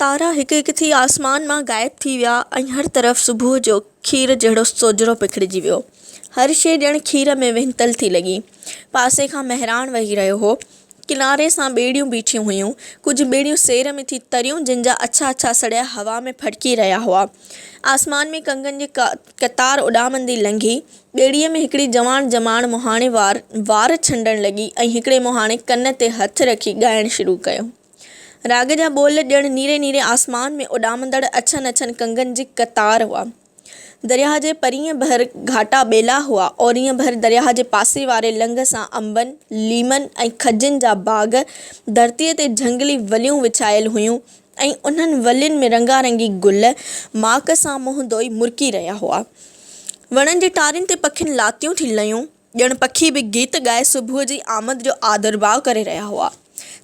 تارا هڪ هڪ ٿي آسمان مان غائب ٿي ويا ۽ هر طرف صبح جو کير جهڙو سوجهرو پکڙجي ويو. هر شيء ڄڻ کير ۾ وهنتل ٿي لڳي. پاسي کان مهراڻ وهي رهيو هو. ڪناري سان ٻيڙيون بيٺيون هيون. ڪجهه ٻيڙيون سير ۾ ٿي تريون جن جا اڇا اڇا سڙيا هوا ۾ ڦڙڪي رهيا هئا. آسمان ۾ ڪنگن جي قطار اڏامندي لنگهي. ٻيڙيء ۾ هڪڙي جواڻ جماڻ مهاڻي وار وار ڇنڊڻ لڳي ۽ هڪڙي مهاڻي ڪن تي هٿ رکي ڳائڻ شروع ڪيو. راڳ جا ٻول ڄڻ نيري نيري آسمان ۾ اڏامندڙ اڇن اڇن ڪنگن جي قطار هئا. درياهه جي پرينء ڀر گهاٽا ٻيلا هئا. اورينء ڀر درياهه جي پاسي واري لنگهه سان انبن، ليمن ۽ کجين جا باغ، ڌرتيء تي جهنگلي وليون وڇايل هيون ۽ انهن ولين ۾ رنگا رنگي گل، ماڪ سان منهن ڌوئي مرڪي رهيا هئا. وڻن جي ٽارين تي پکين لاتيون ٿي ليون. ڄڻ پکي به گيت ڳائي صبح جي آمد جو آڌرڀاء ڪري رهيا هئا.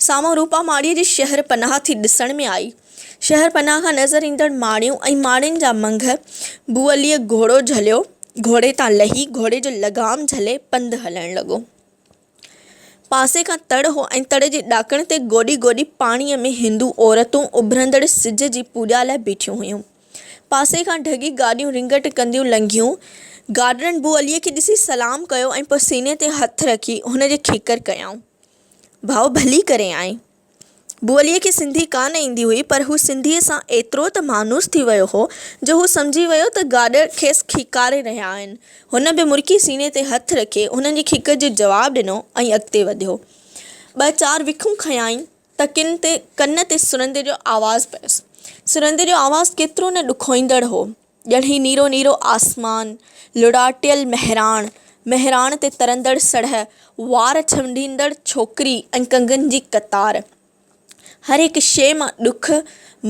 سامهون روپا ماڙيء جي شهر پناهه ٿي ڏسڻ ۾ آئي. شهر پناهه کان نظر ايندڙ ماڙيون ۽ ماڙين جا منگهه. بو عليء گهوڙو جهليو. گهوڙي تان لهي، گهوڙي جو لغام جهلي پنڌ هلڻ لڳو. پاسي کان تڙ هو ۽ تڙ جي ڏاڪڻ تي گوڏي گوڏي پاڻيء ۾ هندو عورتون اڀرندڙ سج جي پوڄا لاء بيٺيون هيون. پاسي کان ڍڳي گاڏيون رنگٽ ڪنديون لنگهيون. گارڊن بو عليء کي ڏسي سلام ڪيو ۽ پوء سيني تي هٿ رکي هن جي کيڪر ڪيائون. ڀائو ڀلي ڪري آئين. بو عليء کي سنڌي ڪا نه ايندي هئي پر هو سنڌيء سان ايترو ته مانوس ٿي ويو هو جو هو سمجهي ويو ته گارڊ کيس کيڪاري رهيا آهن. هن به مرڪي سيني تي هٿ رکي هنن جي کيڪر جو جواب ڏنو ۽ اڳتي وڌيو. ٻه چار وکون کنيائين. ته ڪن تي ڪن تي سرندي جو آواز پيس. سرندي جو آواز ڪيترو نه ڏکوئيندڙ هو. ڄڻ هي نيرو نيرو آسمان، لڙاٽيل مهراڻ، مهراڻ تي ترندڙ سڙهه، وار ڇنڊيندڙ ڇوڪري ۽ ڪنگن جي قطار. هر هڪ شيء مان ڏک،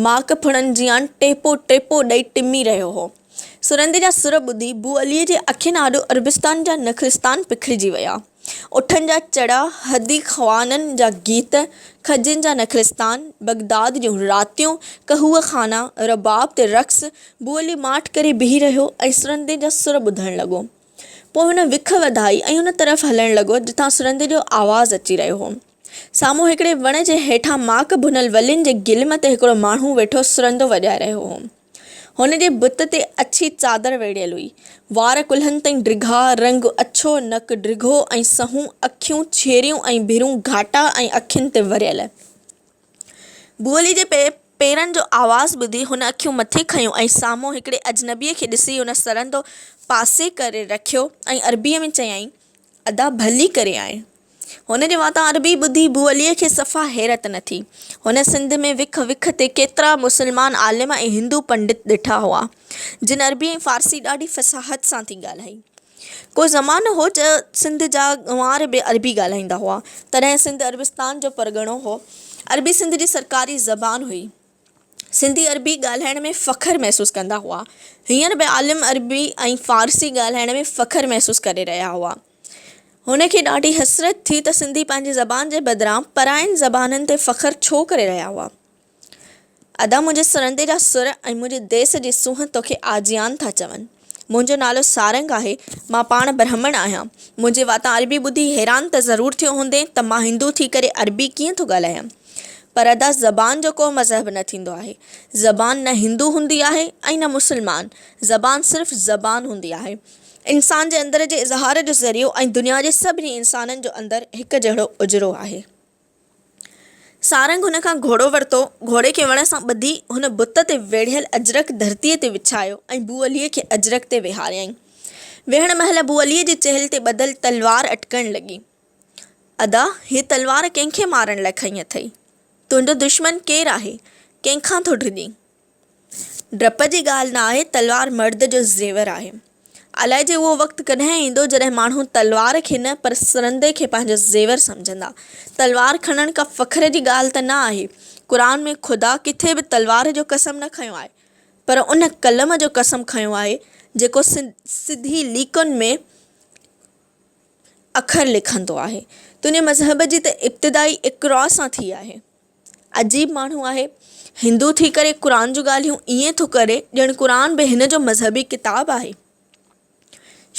ماڪ ڦڙن جيان ٽيپو ٽيپو ڏئي ٽمي رهيو هو. سرندي جا سر ٻڌي بو عليء جي اکين آڏو عربستان جا نخلستان پکڙجي ويا. اٺن جا چڙا، حدي خوانن جا گيت، کجين جا نخلستان، بغداد جون راتيون، قهوه خانا، رباب تي رقص، بو علي ماٺ ڪري بيهي رهيو ۽ سرندي جا سر ٻڌڻ لڳو. پوء هن وک وڌائي ۽ ان طرف هلڻ لڳو جتان سرندي جو آواز اچي رهيو هو. سامهون هڪڙي وڻ جي هيٺان ماڪ ڀنل ولين جي گلم تي هڪڙو ماڻهو ويٺو سرندو وڄائي رهيو هو. هن جي بت تي اڇي چادر ويڙهيل هئي. وار ڪلهن تائين ڊگها، رنگ اڇو، نڪ ڊگهو ۽ سنهون، اکيون ڇيريون ۽ ڀرون گهاٽا ۽ اکين تي وريل. بوعلي جي پيرن جو آواز ٻڌي هن اکيون مٿي کنيون ۽ سامهون هڪڙي اجنبيء کي ڏسي هن سرندو پاسي ڪري رکيو ۽ عربيء ۾ چيائين، ادا ڀلي ڪري آئين. هن جي واتان عربي ٻڌي بو عليء کي صفا حيرت نه ٿي. هن سنڌ ۾ وک وک تي ڪيترا مسلمان عالم ۽ هندو پنڊت ڏٺا هئا، جن عربي ۽ فارسي ڏاڍي فصاحت سان ٿي ڳالهائي. ڪو زمانو هو جو سنڌ جا ڳنوار به عربي ڳالهائيندا هئا. تڏهن سنڌ عربستان جو پرڳڻو هو. عربي سنڌ جي سرڪاري زبان هئي. سنڌي عربي ڳالهائڻ ۾ فخر محسوس ڪندا هئا. هينئر به عالم عربي ۽ فارسي ڳالهائڻ ۾ فخر محسوس ڪري رهيا هئا. هن کي ڏاڍي حسرت ٿي ته سنڌي پنهنجي زبان جي بدران پراين زبانن تي فخر ڇو ڪري رهيا هئا. ادا منهنجي سرندي جا سر ۽ منهنجي ديس جي سونهن توکي آجيان ٿا چون. منهنجو نالو سارنگ آهي. مان پاڻ برهمڻ آهيان. منهنجي واتان عربي ٻڌي حيران ته ضرور ٿيو هوندين ته مان هندو ٿي ڪري عربي ڪيئن ٿو ڳالهايان. پر ادا زبان جو ڪو مذهب نه ٿيندو آهي. زبان نه هندو هوندي آهي ۽ نه مسلمان. زبان صرف زبان هوندي آهي. انسان جي اندر جي اظهار جو ذريعو ۽ دنيا جي سڀني انسانن جو اندر هڪ جهڙو اجرو آهي. سارنگ هن کان گهوڙو ورتو. گهوڙي کي وڻ سان ٻڌي هن بت تي ويڙهيل اجرڪ ڌرتيء تي وڇايو ۽ بو عليء کي اجرڪ تي ويهاريائين. ويهڻ مهل بو عليء جي چيلهه تي ٻڌل تلوار اٽڪڻ لڳي. ادا، هيء تلوار ڪنهن کي مارڻ لاء کنئي اٿئي؟ تنهنجو دشمن ڪير آهي؟ ڪنهن کان ٿو ڊڄين؟ ڊپ جي ڳالهه نه آهي، تلوار مرد جو زيور آهي. الائجي اهو وقت ڪڏهن ايندو جڏهن ماڻهو تلوار کي نه پر سرندي کي پنهنجو زيور سمجهندا. تلوار کڻڻ ڪا فخر جي ڳالهه ته نه آهي. قرآن ۾ خدا ڪٿي به تلوار جو قسم نه کنيو آهي پر ان قلم جو قسم کنيو آهي جيڪو سڌي ليڪن ۾ اکر لکندو آهي. تنهنجي مذهب جي ته ابتدا ئي اقراء سان ٿي آهي. عجيب ماڻهو آهي. هندو ٿي ڪري قرآن جون ڳالهيون ائين ٿو ڪري ڄڻ قرآن به هن جو مذهبي ڪتاب آهي.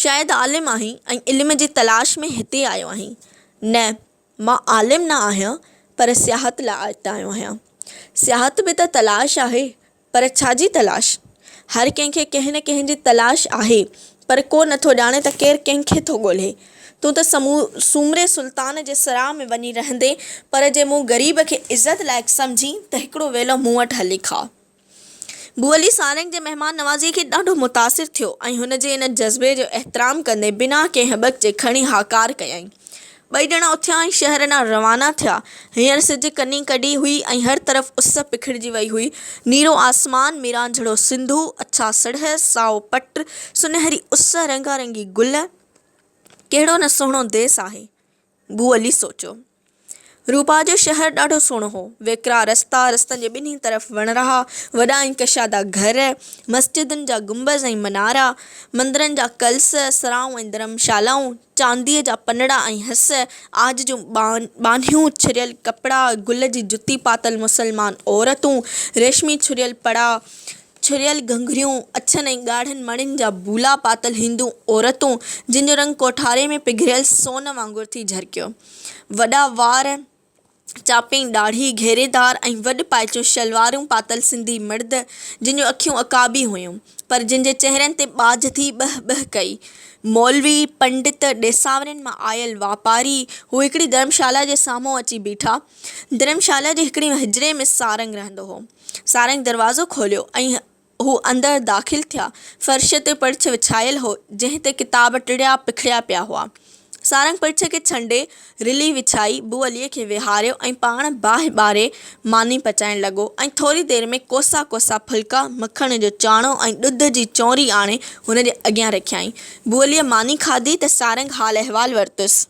شايد عالم آهين ۽ علم جي تلاش ۾ هتي آيو آهين. نه، مان عالم نه آهيان پر سياحت لاء هت آيو آهيان. سياحت به ته تلاش آهي، پر ڇا جي تلاش؟ هر ڪنهن کي ڪنهن نه ڪنهن جي تلاش آهي، پر ڪو نٿو ڄاڻي ته ڪير ڪنهن کي ٿو ڳولهي. تون ته سومري سلطان جي سراء ۾ وڃي رهندين، پر جي مون غريب کي عزت لائق سمجهين ته هڪڙو ويلو مون وٽ هلي کاء. بوعلي سارنگ جي مهمان نوازيء کي ڏاڍو متاثر ٿيو ۽ هن جي ان جذبي جو احترام ڪندي بنا ڪنهن هٻڪ جي کڻي هاڪار ڪيائين. ٻئي ڄڻا اٿيا ۽ شهر ڏانهن روانا ٿيا. هينئر سج ڪني ڪڍي هئي ۽ هر طرف اس پکڙجي وئي هئي. نيرو آسمان، ميرانجهڙو سنڌو، اڇا سڙهه، سائو پٽ، سنهري اس، رنگا رنگي گل. ڪهڙو نه سهڻو ديس آهي. بو علي سوچيو. روپا جو شهر ڏاڍو سهڻو هو. ويڪرا رستا، رستن جي ٻنهي طرف وڻراهه، وڏا ۽ ڪشادا گهر، مسجدن جا گنبذ ۽ منارا، مندرن جا ڪلس، سرائون ۽ ڌرمشالائون، چانديء جا پنڙا ۽ هس، عاج جون ٻانهيون، ڇريل ڪپڙا، گل جي جتي پاتل مسلمان عورتون، ريشمي ڇريل پڙا، ڇريل گهنگهريون، اڇن ۽ ڳاڙهن مڻين جا بولا پاتل هندو عورتون، جن جو رنگ ڪوٺاري ۾ پگهريل سون وانگر ٿي جهرڪيو. وڏا وار، چاپئين ڏاڙهي، گهيريدار ۽ وڏ پائچون شلوارون پاتل سنڌي مرد، جن جون اکيون عقابي هيون، پر جن جي چهرن تي ٻاجهه ٿي ٻهه ٻهه ڪئي. مولوي، پنڊت، ڏيساورين مان آيل واپاري، هو هڪڙي ڌرمشالا جي سامهون اچي بيٺا. ڌرمشالا جي هڪڙي حجري ۾ سارنگ رهندو هو. سارنگ دروازو کوليو ۽ هو اندر داخل ٿيا. فرش تي پڙڇ وڇايل هو، جنهن تي ڪتاب ٽڙيا پکڙيا پيا هئا. سارنگ پڙڇ کي ڇنڊي، رلي وڇائي، بو عليء کي ويهاريو ۽ پاڻ باهه ٻاري ماني پچائڻ لڳو ۽ ٿوري دير ۾ ڪوسا ڪوسا ڦلڪا، مکڻ جو چاڻو ۽ ڏڌ جي چونري آڻي هن جي اڳيان رکيائين. بو عليء ماني کاڌي ته سارنگ حال احوال ورتس.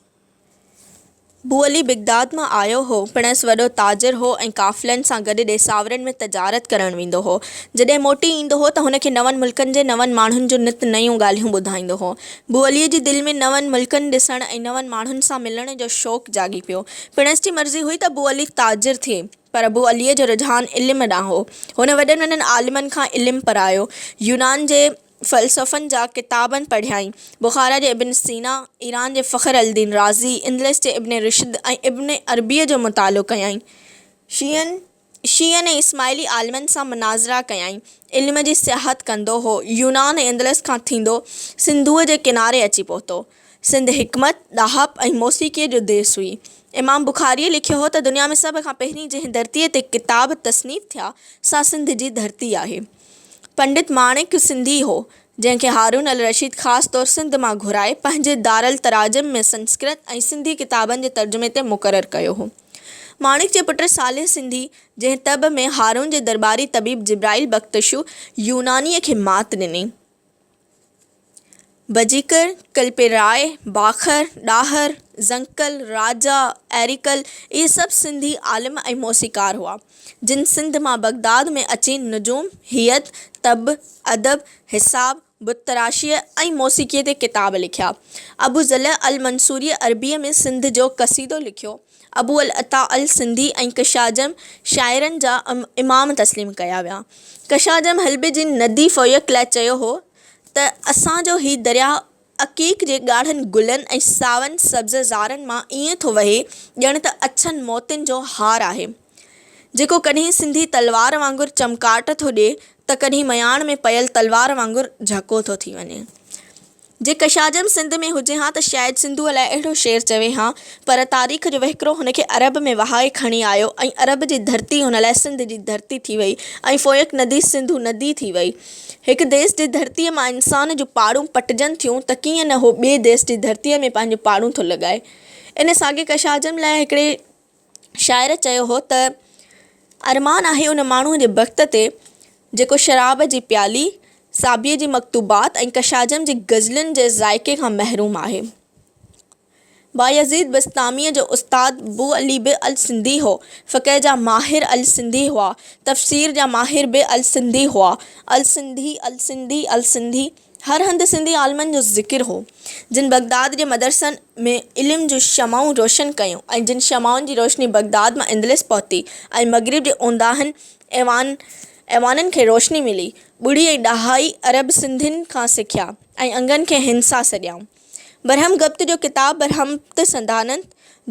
بو علي بغداد مان آيو هو. پڻس وڏو تاجر هو ۽ قافلن سان گڏ ڏيساورن ۾ تجارت ڪرڻ ويندو هو. جڏهن موٽي ايندو هو ته هن کي نون ملڪن جي نون ماڻهن جون نت نيون ڳالهيون ٻڌائيندو هو. بو عليء جي دل ۾ نون ملڪن ڏسڻ ۽ نون ماڻهن سان ملڻ جو شوق جاڳي پيو. پڻس جي مرضي هئي ته بو علي تاجر ٿئي، پر بو عليء جو رجحان علم ڏانهن هو. هن وڏن وڏن عالمن کان علم پرايو. يونان جي فلسفن جا ڪتابن پڙهيائين. بخارا جي ابن سينا، ايران جي فخر الدين رازي، اندلس جي ابن رشد ۽ ابن عربيء جو مطالعو ڪيائين. شيعن شيعن ۽ اسماعيلي عالمن سان مناظرا ڪيائين. علم جي سياحت ڪندو هو. يونان ۽ اندلس کان ٿيندو سنڌوء جي ڪناري اچي پهتو. سنڌ حڪمت، ڏاهپ ۽ موسيقيء جو ديس هئي. امام بخاريء لکيو هو ته دنيا ۾ سڀ کان پهرين جنهن ڌرتيء تي ڪتاب تصنيف ٿيا، سا سنڌ جي ڌرتي آهي. پنڊت ماڻڪ سنڌي هو، جنهن کي هارون الرشيد خاص طور سنڌ مان گهرائي پنهنجي دارالتراجم ۾ سنسڪرت ۽ سنڌي ڪتابن جي ترجمي تي مقرر ڪيو هو. ماڻڪ جي پٽ صالح سنڌي، جنهن طب ۾ هارون جي درٻاري طبيب جبرائيل بختشو يونانيء کي مات ڏني. بجيڪر، ڪلپيراء، باخر، ڏاهر، زنڪل، راجا، ايريڪل اهي سڀ سنڌي عالم ۽ موسيقار هئا، جن سنڌ مان بغداد ۾ اچي نجوم، هيئت، طب، ادب، حساب، بت تراشيء ۽ موسيقيء تي ڪتاب لکيا. ابو ضلع المنصوريء عربيء ۾ سنڌ جو قصيدو لکيو. ابو العطا السنڌي ۽ ڪشاجم شاعرن جا امام تسليم ڪيا ويا. ڪشاجم حلب جي ندي فويق لاء چيو هو ته اسان جو هي درياهه عقيق جي ڳاڙهن گلن ۽ ساون سبزه زارن مان ائين ٿو وهي ڄڻ ته اڇن موتين جو هار آهي، جيڪو ڪڏهن سنڌي تلوار وانگر چمڪاٽ ٿو ڏئي ته ڪڏهن مياڻ ۾ پيل تلوار وانگر جهڪو ٿو ٿي وڃي. جي ڪشاجم سنڌ ۾ هجي ها ته شايد سنڌوء لاء اهڙو شعر چوي ها، پر تاريخ جو وهڪرو هن کي عرب ۾ وهائي کڻي آيو ۽ عرب جي ڌرتي هن لاء سنڌ جي ڌرتي ٿي وئي ۽ فوئڪ ندي سنڌو ندي ٿي وئي. هڪ ديس جي ڌرتيء مان انسان جون پاڙون پٽجن ٿيون ته ڪيئن نه هو ٻئي ديس جي ڌرتيء ۾ پنهنجون پاڙون ٿو لڳائي. ان ساڳئي ڪشاجم لاء هڪڙي شاعر چيو هو ته، ارمان آهي ان ماڻهوء جي بخت تي، جيڪو شراب جي پيالي، صابيء جي مڪتوبات ۽ ڪشاجم جي غزلن جي ذائقي کان محروم آهي. بايزيد بسطاميء جو استاد بو علي به السنڌي هو. فقه جا ماهر السنڌي هئا. تفسير جا ماهر به السنڌي هئا. السنڌي، السنڌي، السنڌي. هر هنڌ سنڌي عالمن جو ذڪر هو، جن بغداد جي مدرسن ۾ علم جون شمعون روشن ڪيون ۽ جن شمعن جي روشني بغداد مان اندلس پهتي ۽ مغرب جي اونداهن ايوان ايوانن کي روشني ملي. ٻڙي ۽ ڏهائي عرب سنڌين کان سکيا ۽ انگن کي هندسا سڏيائون. برهم گپت جو ڪتاب برهمپت سڌانت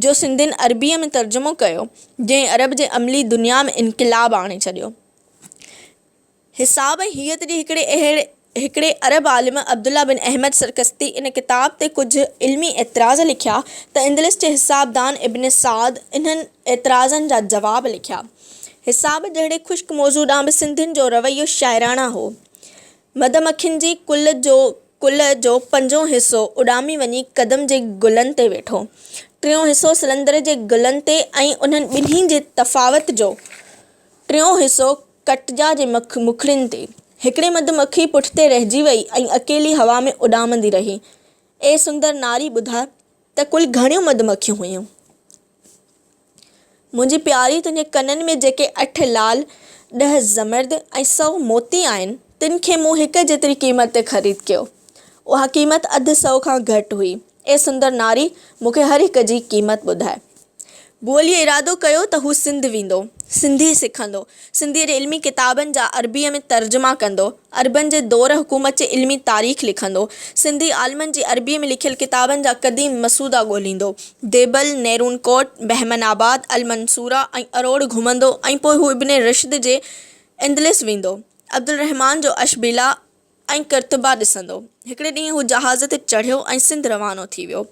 جو سنڌين عربيء ۾ ترجمو ڪيو، جنهن عرب جي عملي دنيا ۾ انقلاب آڻي ڇڏيو. حساب ۽ هيئت جي هڪڙي اهڙي هڪڙي عرب عالم عبدالله بن احمد سرقسطي ان ڪتاب تي ڪجهه علمي اعتراض لکيا ته اندلس جي حسابدان ابن سعد انهن اعتراضن جا جواب لکيا. حساب جهڙي خشڪ موضوع ڏانهن به سنڌين جو رويو شاعراڻا هو. مڌ مکين جي ڪل جو ڪل جو پنجون حصو اڏامي وڃي قدم جي گلن تي ويٺو. ٽيون حصو سلندر جي گلن تي ۽ انهن ٻنهي جي تفاوت جو ٽيون حصو ڪٽجا جي مکڙين تي. هڪڙي مڌ مکي پٺتي رهجي وئي ۽ اڪيلي هوا ۾ اڏامندي رهي. اي سندر ناري ٻڌاء ته ڪل گهڻيون مڌ مکيون هيون؟ منهنجي پياري تنهنجي ڪنن ۾ جيڪي اٺ لعل، ڏهه زمرد ۽ سئو موتي آهن، تن کي مون هڪ جيتري قيمت تي خريد ڪيو. اها قيمت اڌ سئو کان گهٽ هئي. اي سندر ناري مون کي هر هڪ جي قيمت ٻڌاء. بوعليء ارادو ڪيو ته هو سنڌ ويندو، سنڌي سکندو، سنڌيء جي علمي ڪتابن جا عربيء ۾ ترجما ڪندو، عربن جي دور حڪومت جي علمي تاريخ لکندو، سنڌي عالمن جي عربيء ۾ لکيل ڪتابن جا قديم مسودا ڳولهيندو، ديبل، نيرون ڪوٽ، بهمن آباد، المنصوره ۽ اروڙ گهمندو ۽ پوء هو ابن رشد جي اندلس ويندو، عبدالرحمان جو اشبيله ۽ قرطبه ڏسندو. هڪڙي ڏينهن هو جهاز تي چڙهيو ۽ سنڌ روانو ٿي ويو.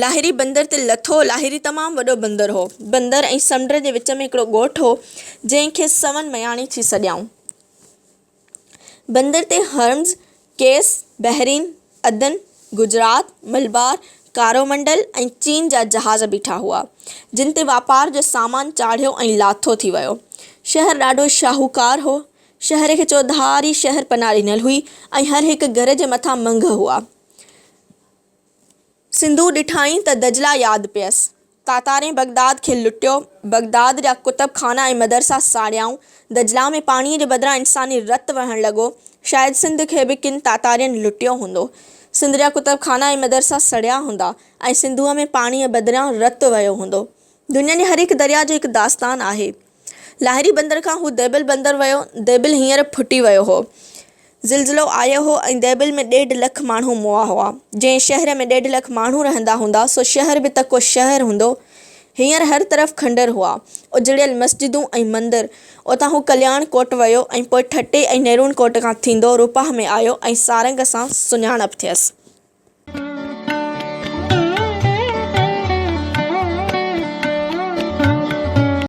لاهري بندر تي لٿو. لاهري تمام وڏو بندر هو. بندر ۽ سمنڊ جي وچ ۾ هڪڙو ڳوٺ هو، جنهن کي سون مياڻي ٿي سڏيائون. بندر تي هرمز، قيس، بحرين، عدن، گجرات، ملبار، ڪارومنڊل ۽ چين جا جهاز بيٺا هئا، جن تي واپار جو سامان چاڙهيو ۽ لاٿو ٿي ويو. شهر ڏاڍو شاهوڪار هو. شهر کي چوڌاري شهر پناهه ڏنل هئي ۽ هر هڪ گهر جي مٿان منگهه هئا. سنڌو ڏٺائين ته دجله ياد پيس. تاتارين بغداد کي لٽيو، بغداد جا ڪتب خانا ۽ مدرسا ساڙيائون، دجله ۾ پاڻيء جي بدران انساني رت وهڻ لڳو. شايد سنڌ کي به ڪن تاتارين لٽيو هوندو. سنڌ جا ڪتب خانا ۽ مدرسا سڙيا هوندا ۽ سنڌوء ۾ پاڻيء بدران رت وهيو هوندو. دنيا جي هر هڪ درياء جو هڪ داستان آهي. لاهري بندر کان هو ديبل بندر ويو. ديبل هينئر ڦٽي ويو هو. زلزلو آيو هو ۽ ديبل ۾ ڏيڍ لک ماڻهو مئا هئا. جنهن شهر ۾ ڏيڍ لک ماڻهو رهندا هوندا، سو شهر به ته ڪو شهر هوندو. هينئر هر طرف کنڊر هئا. اجڙيل مسجدون ۽ مندر. اتان هو ڪلياڻ ڪوٽ ويو ۽ پوء ٺٽي ۽ نيرون ڪوٽ کان ٿيندو روپاهه ۾ آيو ۽ سارنگ سان سڃاڻپ ٿيس.